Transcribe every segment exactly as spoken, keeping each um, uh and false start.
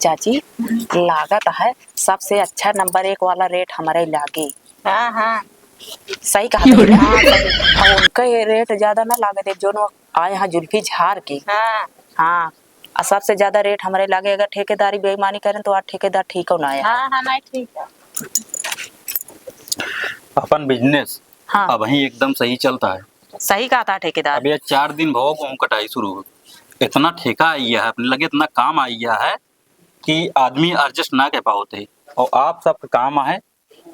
चाची, लागत है सबसे अच्छा नंबर एक वाला रेट हमरे लागे। हाँ, हाँ। सही कहा था ना? हाँ, सही। और उनका ये रेट ज्यादा ना लागे दे, जो नो आए हैं जुल्फी झार के। हाँ। हाँ, और सबसे ज्यादा रेट हमरे लागे। अगर ठेकेदारी बेईमानी करें तो आज ठेकेदार ठीक हो ना आए। हाँ, हाँ, नहीं ठीक है। अपन बिजनेस हाँ। अबहीं एकदम सही चलता है। सही कहा था ठेकेदार। अब ये चार दिन भवा गेहूँ कटाई शुरू हो, इतना ठेका आई है अपने लगे, इतना काम आई है कि आदमी एडजस्ट ना कर पावत है। और आप सबका काम है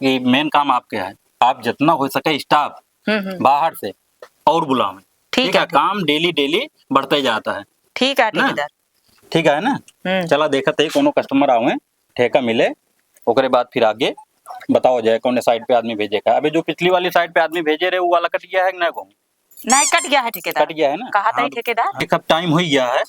कि मेन काम आपके है, आप जितना हो सके स्टाफ हम्म, हम्म। बाहर से और बुलावें। ठीक ठीक है, है, काम डेली डेली बढ़ते जाता है। ठीक है ना? ठेकेदार। ठीक है ना? हम्म। चला देखत है कोनो कस्टमर आवे, ठेका मिले, ओकरे बाद फिर आगे बताओ जाए कौन साइड पे आदमी भेजे का। अभी जो पिछली वाली साइड पे आदमी भेजे रहे, वो वाला कट गया है कि ना गेहूँ? नहीं, कट गया है ठेकेदार। कट गया है ना? कहा था हाँ, ही ठेकेदार। देख, अब टाइम हो गया है,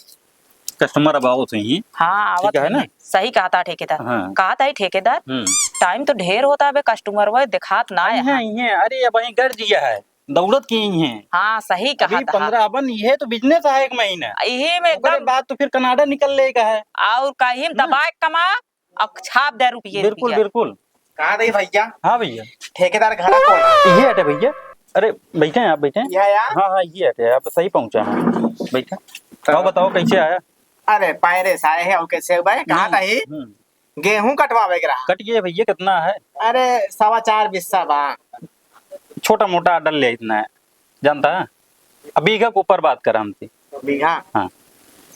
कस्टमर अब आवत ही। हाँ, आवत ठीक है ही ना? है। सही कहा था ठेकेदार। हाँ। कहा था ही ठेकेदार, हम्म। टाइम तो ढेर होता है बे, कस्टमर वो देखात ना आई है। हैं, आई हैं। अरे, अब वहीं गर्ज गया है, दौड़त की आई हैं। हाँ, सही कहा अभी था। पन्द्रह, अपन ये तो बिजनेस है एक महीना। यही में ओकरे एकदम बाद तो फिर कनाडा निकल लेगा है। और कहीं ना? दबाए कमा, अब छाप दे रुपये, बिल्कुल, रुपये। बिल्कुल। कहाँ रही भैया? हाँ भैया। ठेकेदार घर कौन है? ये हटे भैया। अरे, बैठे हैं आप, बैठे हैं। यह यार? हाँ, हाँ, ये हटे, आप सही पहुँचा है। बैठे। तो और बताओ, कैसे आया? अरे, पैरे से आए हैं, और कैसे भाई? कहाँ नहीं। था ही? हम्म। गेहूं कटवावे के रहा। कट गया भैया, कितना है? अरे, सवा चार बिस्सा बा। छोटा मोटा डल ले इतना है, जानता है? अब बीघा के ऊपर बात करा हमसे। बीघा? हाँ।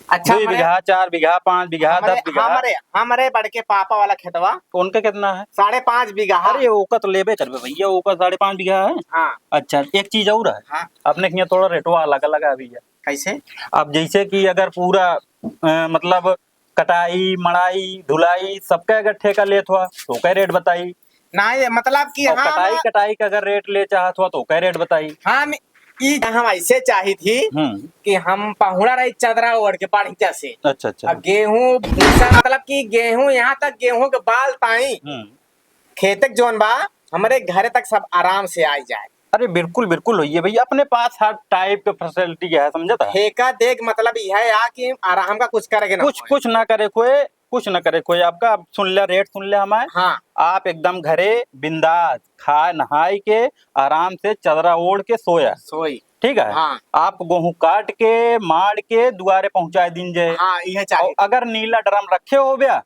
अच्छा, दो हमरे, बीघा, चार बीघा, पाँच बीघा, हमरे, दस बीघा। हमरे, हमरे बड़के पापा वाला खेतवा। उनके कितना है? साढ़े पाँच बीघा। अरे, ओका तो लेबे करबे भैया, ओका साढ़े पाँच बीघा है। हाँ। अच्छा, एक चीज और है। हाँ। अपने के यहाँ थोड़ा रेटवा अलग अलग है भैया। कैसे? अब जैसे कि अगर पूरा, अ, मतलब कटाई, मड़ाई, धुलाई, सबका अगर ठेका लेत हुआ, तो ओकर रेट बताई। ना, ये मतलब कि और हम कटाई, कटाई का अगर रेट ले चाहत हुआ, तो ओकर रेट बताई। हम ई हम ऐसे चाहित ही हम्म। कि हम पहुड़ा रही चदरा ओढ़ के बढ़िया से। अच्छा, अच्छा। अब गेहूं, भूसा, मतलब कि गेहूं, यहाँ तक गेहूं के बाल ताई हम्म। खेते के जौन बा, हमरे घरे तक सब आराम से आ जाए। अरे बिल्कुल, बिल्कुल होइए भैया, अपने पास हर टाइप के फैसिलिटी है, समझत है? ठेका देख मतलब यह है कि आराम का कुछ करे के ना कुछ, होए। कुछ ना करे कोई, कुछ ना करे कोई आपका। अब सुन ले, रेट सुन ले हमारे। हाँ। आप एकदम घरे बिंदास खाए नहाए के आराम से चदरा ओढ़ के सोया। सोई। ठीक है? हाँ। आप गेहूं काट के, माड़ के दुआरे पहुंचाए दिन जाए। हाँ, यह चाहिए। और अगर नीला ड्रम रखे हो गया,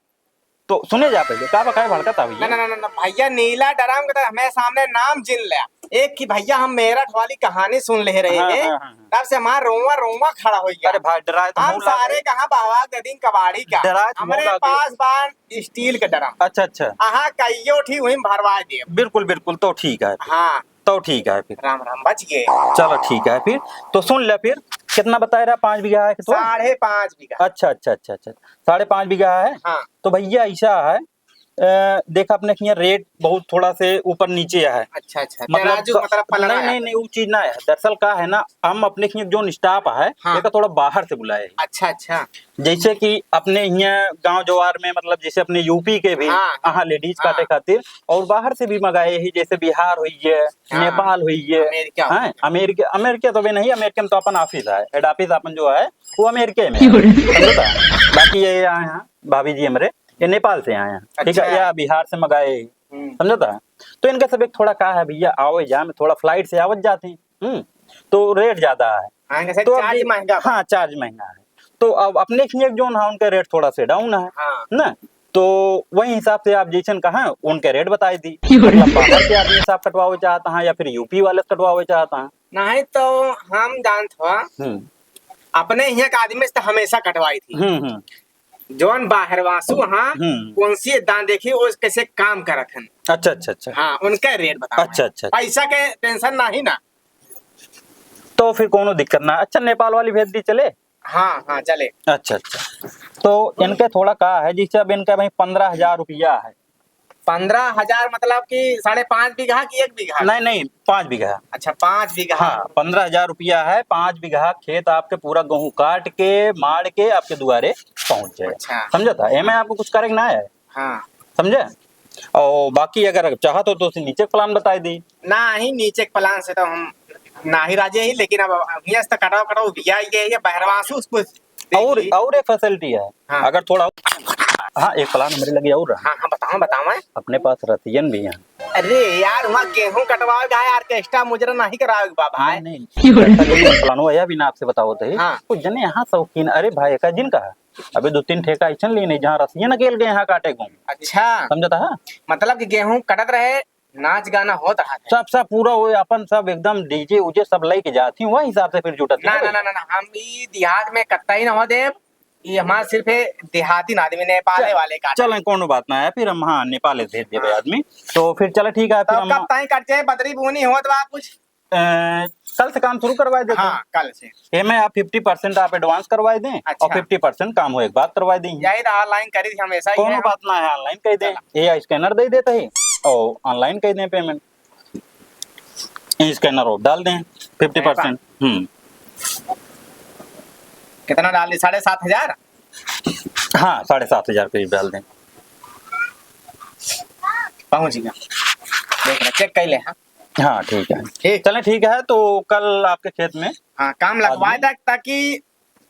तो सुने जा पहले, का बकाए भड़कत आ भैया? ना, ना, ना, ना, ना, भैया, नीला ड्रम के तो हमें सामने नाम जिन ले। एक की भैया हम मेरठ वाली कहानी सुन ले रहे हाँ, हैं, हाँ, हाँ, हाँ। तब से हमारा रोवा, रोवा खड़ा हो गया। अरे भाई, डराए तो हम मौला सारे गए। कहाँ बहवा दे दिन कबाड़ी का। डराए तो हमरे मौला गए। पास बा स्टील के ड्रम। अच्छा, अच्छा। अहाँ कहियो ठी वहीं भरवा दे। बिल्कुल, बिल्कुल, तो ठीक है। हाँ। तो ठीक है फिर। राम राम, बच गए। चलो ठीक है फिर। तो सुन ले फिर, कितना बताए रहा? पाँच बीघा है कि तो? साढ़े पाँच बीघा। अच्छा, अच्छा, अच्छा, अच्छा। साढ़े पाँच बीघा है? हाँ। तो भैया ऐसा है, अ, देख अपने के यहाँ रेट बहुत थोड़ा से ऊपर नीचे है। अच्छा, अच्छा। मतलब तराजू क-, मतलब पलड़ा नहीं, है। नहीं, नहीं, वो चीज ना है। दरअसल का है ना, हम अपने के यहाँ जो स्टाफ है, हाँ। एका थोड़ा बाहर से बुलाए हैं। अच्छा, अच्छा। जैसे कि अपने यहाँ गांव जवार में, मतलब जैसे अपने यूपी के भी हाँ, हाँ। अहाँ लेडीज हाँ। काटे खातिर और बाहर से भी मंगाए ही, जैसे बिहार होइए, हाँ। नेपाल होइए, अमेरिका हैं? होइए। अमेरिका, अमेरिका तो भी नहीं, अमेरिका में तो अपन ऑफिस है, हेड ऑफिस अपन जो है वो अमेरिका में है। समझता? बाकी ये आए हैं भाभी जी हमरे, ये नेपाल से आए हैं, ठीक है, अच्छा। या बिहार से मंगाए ही, हम्म। समझता? तो इनका सब एक थोड़ा का है भैया, आवे जा में थोड़ा फ्लाइट से आवत जाते हैं, हम्म, तो रेट ज्यादा है। हाँ, इनका सब तो अब चार्ज ये महंगा बा। हाँ, चार्ज महंगा है। तो अब अपने खिए जोन है, उनका रेट थोड़ा से डाउन है, हाँ। ना? तो वही हिसाब से आप जैसन कहा, उनके रेट बताई दी। मतलब बाहर के आदमी से आप कटवावे चाहता है या फिर यूपी वाले से कटवावे चाहता है? नहीं, तो हम जानत हुआ, हम्म। अपने यहाँ के आदमी से तो हमेशा कटवाई थी। हम्म, हम्म। जौन बाहरवासु हाँ, हम्म। कौन सी दान देखी, वो कैसे काम करत हन। अच्छा, अच्छा, अच्छा। हाँ, उनका रेट बताओ। अच्छा, अच्छा, अच्छा। पैसा के टेंशन नहीं ना। तो फिर कोनो दिक्कत ना। अच्छा, नेपाल वाली भेज दी, चले? हाँ, हाँ, चले। अच्छा, अच्छा। तो इनके थोड़ा का है, जैसे अब इनका भाई पन्द्रह हजार रुपया है। पन्द्रह हजार मतलब कि साढ़े पाँच बीघा कि एक बीघा? नहीं, नहीं, पाँच बीघा। अच्छा, पाँच बीघा। हाँ, पन्द्रह हजार रुपया है, पाँच बीघा खेत आपके पूरा गेहूं काट के, माड़ के आपके दुआरे पहुंच जाए। अच्छा। समझा था? एमे आपको कुछ करे के ना है। हाँ। समझे? और बाकी अगर चाहत हो तो उसे नीचे प्लान बताई दी। ना ही, नीचे के प्लान से तो हम ना ही राजी ही, लेकिन अब अभी तो कटाव कटाव बिया ये, ये बहरवासु उसको और, देखिए। और एक facility है। हाँ। अगर थोड़ा, हाँ, एक plan हमरे लगे और रहा। हाँ, हाँ, बताओ, बताओ, हैं? अपने पास रसियन भी हैं। अरे यार, वहाँ गेहूं कटवावे का है, orchestra मुजरा नहीं करावे के बा भाई। नहीं, नहीं। अच्छा, ये plan हुआ, यह भी ना आपसे बताओ तो ही। हाँ। कुछ जने यहाँ शौकीन, अरे भाई, का जिन कहा, अबे दो तीन ठेका ऐसन लिए नहीं, जहाँ रसियन अकेल गए यहाँ काटे को। अच्छा। समझता है? मतलब कि गेहूं कटत रहे, नाच गाना होत रहा है। सब, सब पूरा वो अपन सब एकदम DJ उजे सब लेके जाती, वही हिसाब से फिर जुटत ना, है ना, भाई। ना, ना, ना, हम ई देहात में कत्ता ही ना हो देब। ई हमार सिर्फ देहाती ना आदमी, नेपाले चल, वाले का। चलें, कोनो बात ना है, फिर हम, हाँ, नेपाले भेज देबे हाँ। आदमी। तो फिर चले, ठीक है, फिर तो हम कब ताई कट जाए, बदरी बुनी होत बा कुछ? अ, कल से काम शुरू करवाए देते हैं। हाँ, कल से। एमे आप fifty percent आप advance करवाए दें अच्छा। और fifty percent काम होए के बाद करवाए दें। यही तो online करी थी, हमेशा ही कोनो है। बात ना है, online कर दें, चला। ये scanner दे देते हैं और online कर दें payment। Scanner और डाल दें fifty percent। हम्म। कितना डाल दें? साढ़े सात हजार? हाँ, साढ़े सात हजार करीब डाल दें। पहुँच गया, देख रहे, check कर ले। हाँ, हाँ, ठीक है। ठीक। चलें, ठीक है, तो कल आपके खेत में हाँ, काम लगवाए आदमी। तक, ताकि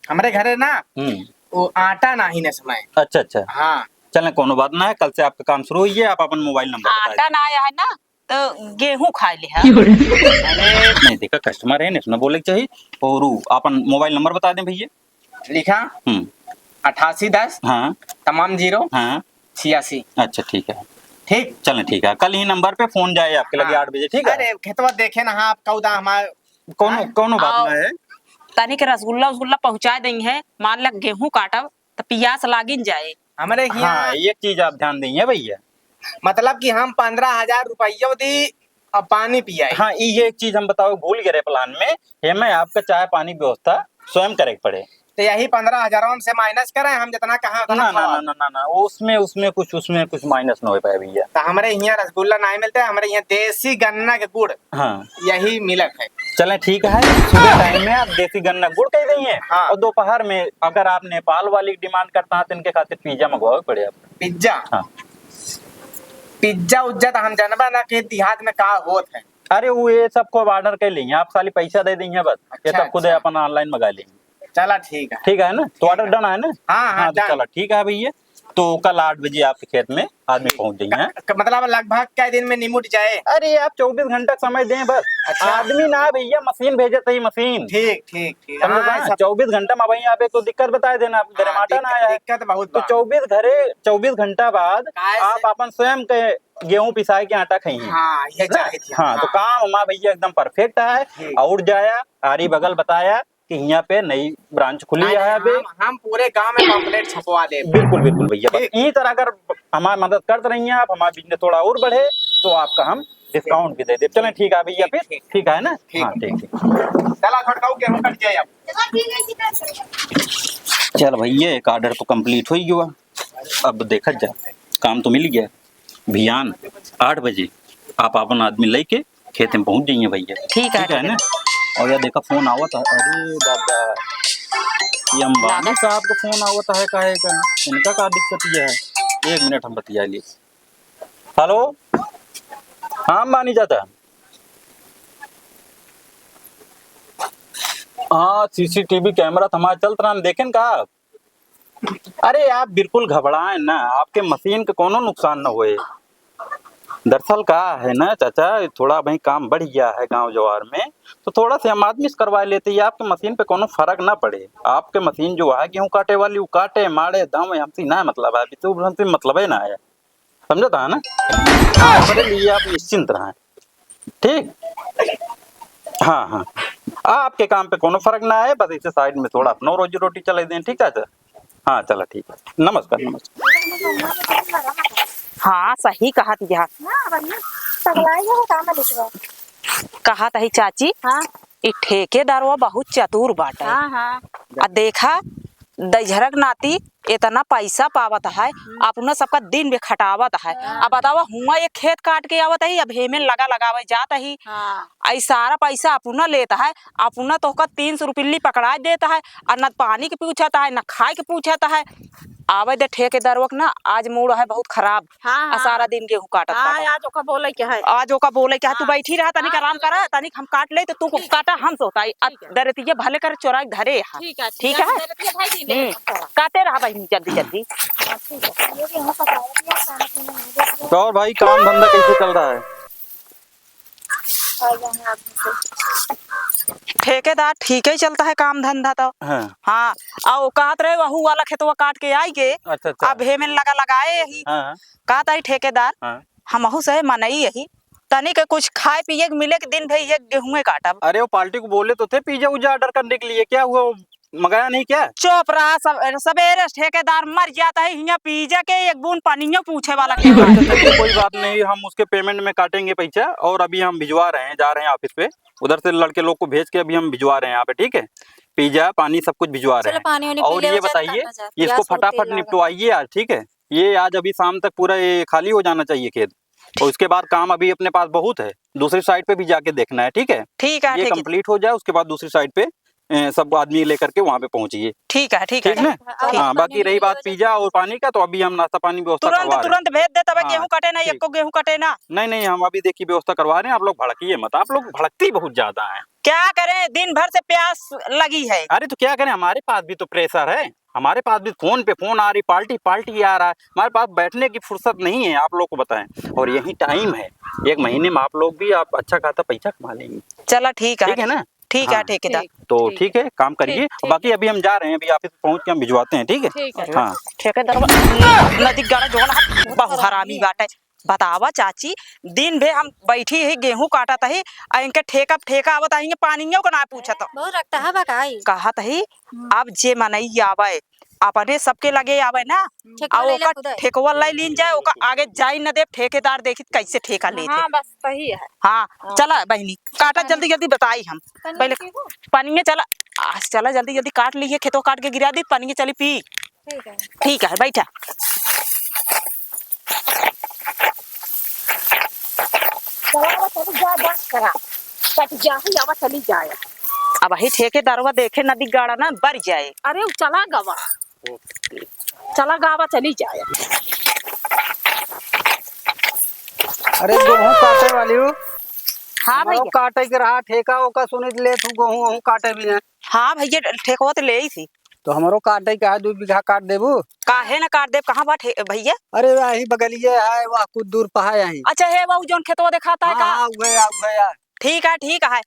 हमरे घरे ना हम्म। वो आटा ना ही न समय। अच्छा, अच्छा। हाँ। चलें, कोनो बात ना है, कल से आपका काम शुरू हुई है, आप अपन mobile number बता आटा दें। ना आया है ना, तो गेहूं खाए ले है। अरे, नहीं, देखा, customer है ना, इसमें बोले के चाहिए। और उ, अपन mobile number बता दें भैया। लिखा? हम्म। अट्ठासी दस, हाँ। तमाम zero, हाँ। छियासी। अच्छा, ठीक है। ठीक। चलें, ठीक है, कल ही number पे phone जाए आपके लगे हाँ। आठ बजे, ठीक है? अरे, खेतवा देखे ना, हाँ, आप कौदा हमार कोनो, हाँ। कोनो बात आओ। ना है। तनिक रसगुल्ला उसगुल्ला पहुँचाए देइहैं, मान ल गेहूं काटब, त पियास लागिन जाए। हमरे हियाँ हाँ, एक चीज आप ध्यान देइहैं भैया। मतलब कि हम पन्द्रह हजार रुपयो दी, अब पानी पियाई। हाँ, ई एक चीज हम बताओ, भूल गए रहे plan में, एमे आपका चाय पानी व्यवस्था स्वयं करे के पड़े। तो यही पन्द्रह हजारों से minus करें हम, जितना कहा उतना ना, ना, खवाओ। ना, ना, ना, ना, उसमें, उसमें कुछ, उसमें कुछ minus न हो पाए भैया। तो हमरे हियाँ रसगुल्ला ना मिलते, हमरे हियाँ देसी गन्ना के गुड़ हाँ। यही मिलत है। चलें, ठीक है, सुबह time में आप देसी गन्ना गुड़ कह देइहैं हाँ। और दोपहर में अगर आप नेपाल वाली demand करता है तो इनके खातिर pizza मंगवावे पड़े आप। Pizza? हाँ। Pizza उज्जा तो हम जानबा ना कि देहात में का होत है। अरे, वो ये सब को order कर लेइहैं, आप खाली पैसा दे देइहैं बस, ये अच्छा, सब खुद अच्छा। अपन online मंगा लेइहैं। चला, ठीक है। ठीक है ना? तो ठीक order है। Done है ना? हाँ, हाँ, हाँ, तो done। चला, ठीक है भैया। तो कल आठ बजे आपके खेत में आदमी ठीक। पहुंच जाइहैं। क-, क-, मतलब लगभग कै दिन में निमुट जाए? अरे, आप चउबीस घंटा समय दें बस। अच्छा। आदमी ना भैया, machine भेजत ही, machine। ठीक, ठीक, ठीक। समझे हाँ, ना? सब चउबीस घंटा में भाई आप एक तो दिक्कत बताए देना, आप घरे हाँ, माटा ना दिक-, आया है। दिक्कत बहुत तो बा। चउबीस घरे, चउबीस घंटा बाद काहे से? आप अपन स्वयं के गेहूं पिसाए के आटा खाइहैं। हाँ, ये ना? चाहे थी। हाँ, तो हाँ। काम हमारा भैया एकदम perfect है। ठीक। और जाया, आरी बगल बताया, कि हियाँ पे नई branch खुली नहीं, है नहीं, अभी। हम, हम पूरे गांव में pamphlet छपवा देब। बिल्कुल, बिल्कुल भैया, बस ठीक। इही तरह अगर हमार मदद करत रहिहैं आप, हमार business थोड़ा और बढ़े, तो आपका हम discount भी दे देब। चलें, ठीक है भैया, ठीक, फिर ठीक। ठीक है ना? ठीक। हाँ, ठीक, ठीक। चला, छोटकाऊ, गेहूं कट जाए अब। चल भैया, एक order तो complete होइ गया, अब देखत जा, काम तो मिल गया। भियान आठ बजे आप अपन आदमी लेके खेत में पहुंच जाइहैं भैया। ठीक है, ठीक है ठीक है। ना? और या देखा phone आवत है, अरे दादा, ये अंबानी लागत साहब का phone आवत है, काहे का? इनका का दिक्कत ये है? एक minute हम बतिया लिए। Hello, हाँ अंबानी चाचा। हाँ, CCTV camera तो हमारा चलत रहा, हम देखें का? अरे, आप बिल्कुल घबराएं ना, आपके machine के कोनो नुकसान न होए। दरअसल का है ना चाचा, थोड़ा भाई काम बढ़ गया है गांव जवार में, तो थोड़ा से हम आदमी से करवा लेते, ये आपके machine पे कोनो फर्क ना पड़े। आपके machine जो है गेहूं काटे वाली, वो काटे, मारे, दावे, हमसे ना मतलब है, अभी तो हमसे मतलब ही ना है। समझत है ना? हाँ, बड़े लिए आप निश्चिंत रहें, ठीक? हाँ, हाँ, आपके काम पे कोनो फर्क ना आए, बस इसे side में थोड़ा अपनो रोजी रोटी चले दें, ठीक है? हाँ, चला, ठीक है, नमस्कार, नमस्कार। हाँ, सही कहत यह। कहत ही चाची, हाँ। ई ठेकेदारवा बहुत चतुर बाटे। हाँ, हाँ। आ देखा, दइझरक नाती एतना पैसा पावत है, हम्म। अपना सबका दिन भी खटावत है। हाँ। अब बतावा, हुआं एक खेत काट के आवत है, अब हेमे लगा लगावे जात है। हाँ। आ ई सारा पैसा अपना लेत है, अपना तोहका तीन सौ रुपये पकड़ा देत है, और न पानी के पूछत है, न खाए के पूछत है। आवे दे ठेकेदारवा के ना, आज मूड है बहुत खराब। हाँ, आ हाँ। सारा दिन गेहूं काटत हाँ, काटत। आज ओका बोले के है। आज ओका बोले के है, तू हाँ। बैठी रहा, तनिक हाँ, आराम ठीक है। करा, तनिक हम काट ले, तो तू ठीक है, काटा, ठीक हम है। सोता है। आ ठीक है। दरतिया भले कर चोराई धरे है। ठीक है, ठीक ठीक है, है? दरतिया भाई दिन हम्म। में काटा। काटे रहा बहिनी, जल्दी, जल्दी। हाँ, ठीक है। ये भी हम पकावत है, खाने पीने में दे दिया। तो और भाई, काम धंधा कैसे चल रहा है? आ गए हैं आदमी से। ठेकेदार ठीक ही चलता है काम धंधा तो। हाँ। हाँ, आ वो कहत रहे, वहू वाला खेतवा काट के आई के, अच्छा, अच्छा। अब हेमन लगा लगाए यही। हाँ, हाँ। कहत आई ठेकेदार, हाँ। हमहू से मनई यही, तनी के कुछ खाए पिए के मिले के दिन भई ये गेहूं काटब। अरे, वो पार्टी को बोले तो थे पिज्जा उज्जा ऑर्डर करने के लिए, क्या हुआ, वो मंगाया नहीं क्या? चुप रहा, सब, सबेरे ठेकेदार मर जाता है, हियां पिज्जा के एक बूंद पानियो पूछे वाला के बात। अच्छा, चलिए, कोई बात नहीं, हम उसके पेमेंट में काटेंगे पैसा, और अभी हम भिजवा रहे हैं, जा रहे हैं ऑफिस पे, उधर से लड़के लोग को भेज के अभी हम भिजवा रहे हैं यहाँ पे, ठीक है? पिज्जा, पानी, सब कुछ भिजवा रहे चलो, हैं। पानी वानी पी और ले, ये वो जरा बताइए, काटना चाहती है। इसको प्यास बहुत फटाफट तेज लग रहा है। निपटवाइए आज, ठीक है? ये आज अभी शाम तक पूरा ये खाली हो जाना चाहिए खेत। और उसके बाद काम अभी अपने पास बहुत है, दूसरी साइड पे भी जाके देखना है, ठीक है? ठीक है, ये ठीक है। कंप्लीट हो जाए, उसके बाद दूसरी साइड पे, ए, सब आदमी लेकर के वहाँ पे पहुँचिए। ठीक है, ठीक है, ठीक है ना? ठीक है। हाँ, बाकी रही बात पिज्जा और पानी का, तो अभी हम नाश्ता पानी व्यवस्था तुरंत, करवा रहे हैं। तुरंत भेज दे, तबे हाँ, गेहूं कटे ना, ठीक। एको गेहूं कटे ना। नहीं, नहीं, हम अभी देखिए व्यवस्था करवा रहे हैं, आप लोग भड़किए मत, आप लोग भड़कती बहुत ज्यादा हैं। क्या करें, दिन भर से प्यास लगी है। अरे तो क्या करें, हमारे पास भी तो प्रेशर है, हमारे पास भी फोन पे फोन आ रही, पार्टी पार्टी आ रहा है, हमारे पास बैठने की फुर्सत नहीं है, आप लोग को बताएं। और यही टाइम है, एक महीने में आप लोग भी आप अच्छा खासा पैसा कमा लेंगे। चला ठीक है, ठीक है ना? ठीक है, हाँ। ठीक है। ठीक। तो ठीक है, काम करिए। ठीक, ठीक। बाकी अभी हम जा रहे हैं, अभी ऑफिस पहुंच के हम भिजवाते हैं, ठीक है? ठीक है। हाँ। ठेकेदार नदी गाड़ा जोन है, बहुत हरामी बाटे। बतावा चाची, दिन भे हम बैठी ही, गेहूं काटत ही, आ इनके ठेका, ठेका आवत ही, पानियो को ना पूछत। बहुत रखता है बा का ई? कहत ही, हम्म। अब जे मनई आवे, अपने सबके लगे आवे ना, ठेकवा आ ले ले ओका खुदे। ठेकवा ले लीन जाए, ओका आगे जाई न देब, ठेकेदार देखी कैसे ठेका लेत है। हाँ, बस सही है। हाँ, हाँ। चला बहिनी, काटा पानी। जल्दी जल्दी बताई हम। पनिया पहले पीबू? पनिया चला, आ, चला जल्दी जल्दी काट ली है, खेतवा काट के गिरा दी, पनिया चली पी। ठीक है। ठीक है, बैठा। चला, चली जा, बस करा। कट जा ही, आवा, चली जाए। अब ही ठेकेदारवा देखे नदी गाड़ा ना बर जाए। अरे, उ चला गवा। चला गवा, चली जाए। अरे, गेहूं काटे वाली हो? हाँ हमरो भैया। काटे के रहा, ठेका ओका सुनित ले तू, गेहूं, गेहूं काटे भी ना। हाँ भैया, ठेकवा तो ले ही थी। तो हमरो काटे के है, दू बीघा काट देबू? काहे ना काट देब, कहाँ बा ठे-, भैया? अरे वही बगलिए है, वह कुछ दूर पर है यहीं। अच्छा है, वो जौन खेतवा देखाता है हाँ, का? हाँ, उहे है, उहे है। ठीक है, ठीक है।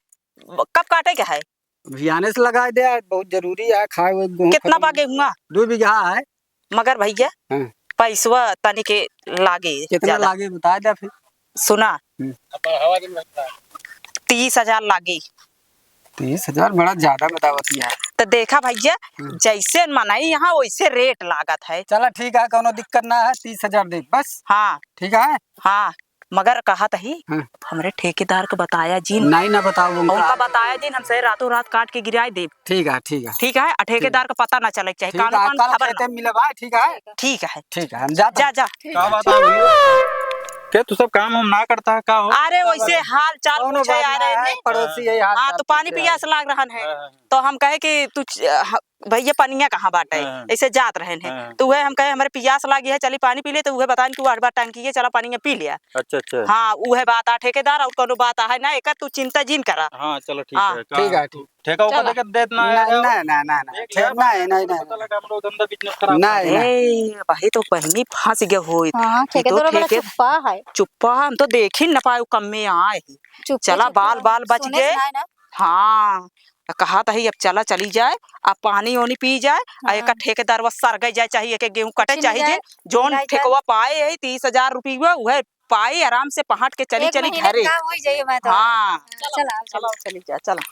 ब-, कब काटे के है? बिहाने से लगाए दे, बहुत जरूरी है, खाए हुए गेहूं कितना खत्म बा हो। गेहुआ? दू बीघा है। मगर भैया, हाँ। पैसवा तनी के लागे कितना ज्यादा। लागे, बता दे फिर। सुना, हम्म। तीस हजार लागे। तीस हजार बड़ा ज्यादा बतावत है। तो देखा भैया, हम्म। जैसे मनई यहाँ वैसे रेट लागत है। चला ठीक है, कोनो दिक्कत ना है, तीस हजार दे बस। हाँ। ठीक है? हाँ, मगर कहत ही, हाँ। हमरे ठेकेदार के बताया जिन। नहीं ना बताओ उनका। उनका बताया जिन, हमसे रातों रात काट के गिराए देब। ठीक है, ठीक है। ठीक है, आ ठेकेदार का पता ना चले के चाही, ठीक कानून है, कान कल खबर खेते ना। मिलब, हाँ, ठीक है? ठीक है। ठीक है, हम जाते जा, हैं। जा। का बात है भैया? क्या तू सब काम हम ना करता है, का हो? अरे, वैसे हाल चाल पूछे आ रहे हैं। पड़ोसी यही हाल हाँ, चाल तो पानी पियास लाग रहन है। हाँ, हाँ, हाँ। तो हम कहे कि तू च-, ह-, भैया, पनिया कहाँ बाटे? हाँ, हाँ। ऐसे जात रहन है। हाँ, हाँ। तो उहे हम कहे, "हमरे पियास लागी है, चली पानी पी ले।" तो उहे बताइन कि "वो अड़बा टंकी है, चला पनिया पी लिया।" अच्छा, अच्छा। हाँ, उहे बात आ ठेकेदार, और कोनो बात आ है ना, एकर तू चिंता जिन करा। हाँ, चलो, ठीक हाँ। है। ठीक है, ठीक। ठेका उका ना, देके देत ना है ना, यार। ना, ना, ना, ना। देख लिया, नहीं, नहीं, नहीं, पता नहीं। लगा हम लोग धंधा बिजनेस खराब कर दिया। नहीं, नहीं। ए, वही तो बहिनी फंस गए होई। हाँ, ये तो ठेकेदार वाला ठेके-, चुप्पा है। चुप्पा, हम तो देख ही ना पाए, कम में आए ही। चुप्पे, चला, चुप्पे बाल, बाल बच सुने गए। ना, ना। हाँ, तो कहा तो ही, अब चला, चली जाए, अब पानी ओनी पी जाए, आ हाँ। एक ठेकेदार वो सरगे जाए, चाहे एक गेहूं कटे, कुछ चाहे नहीं जे, जाए, जौन मिलाई जाए। ठेकवा पाए है तीस हजार रुपये, वह पाई, आराम से पहाट के चली, एक चली महीने घरे। का होई जाई, मैं तो। हाँ। चला, चला, चला, चली जा, चला।